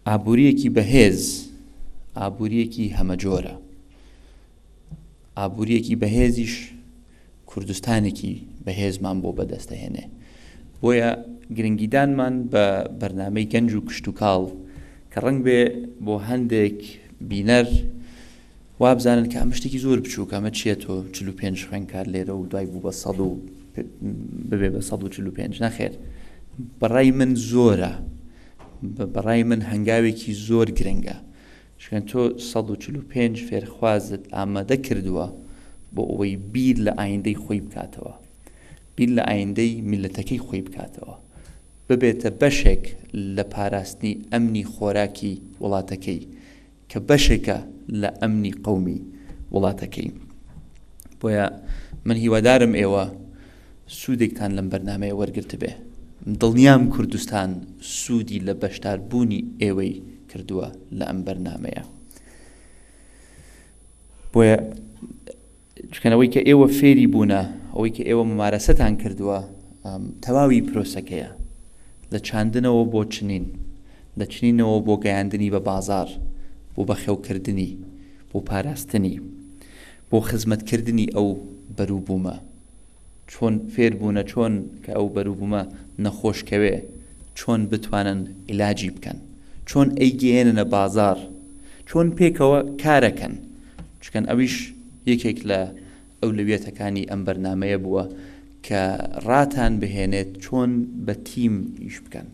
ئابوورییەکی بەهێز ئابوورییەکی هەمەجۆرە. ئابوورییەکی بەهێزیش کوردستانێکی بەهێزمان بۆ بەدەستەهێنێ. بۆیە گرنگیدانمان بە بەرنامەی گەنج و کشتوکاڵ کە ڕەنگبێ بۆ هەندێک بینەر وابزانن کە ئەمە شتێکی زۆر بچووکە، ئەمە چییە تۆ 45 خوێندکار لێرە و دوای بوو بە سەد و ببێ بە 145 نەخێر بەڕای من زۆرە بەڕای من هەنگاوێکی زۆر گرنگە چونکە تۆ 145 فێرخوازت ئامادە کردووە بۆ ئەوەی بیر لە ئایندەی خۆی بکاتەوە بیر لە ئایندەی میلەتەکەی خۆی بکاتەوە ببێتە بەشێک لە پاراستنی ئەمنی خۆراکی وڵاتەکەی کە بەشێکە لە ئەمنی قەومی وڵاتەکەی. بۆیە من هیوادارم ئێوە سوودێکتان لەم بەرنامەیە وەرگرتبێ. دڵنیام کوردستان سوودی لە بەشداربوونی ئێوەی کردووە لە ئەم بەرنامەیە. بۆیە چونکە ئەوەی کە ئێوە فێری بوونە، ئەوەی کە ئێوە ممارەسەتان کردووە، تەواوی پرۆسەکەیە. لە چاندنەوە بۆ چنین، لە چنینەوە بۆ گەیاندنی بە بازاڕ، بۆ بەخێوکردنی، بۆ پاراستنی، بۆ خزمەتکردنی ئەو بەروبوومە. چۆن فێر بوونە چۆن کە ئەو بەروبوومە نەخۆش کەوێ چۆن بتوانن عیلاجی بکەن، چۆن ئەیگەیەننە بازاڕ، چۆن پێکەوە کارەکەن، چکەن ئەویش یەکێک لە ئەولەویەتەکانی ئەم بەرنامەیە بووە کە ڕاتان بهێنێت چۆن بە تیم ئیش بکەن.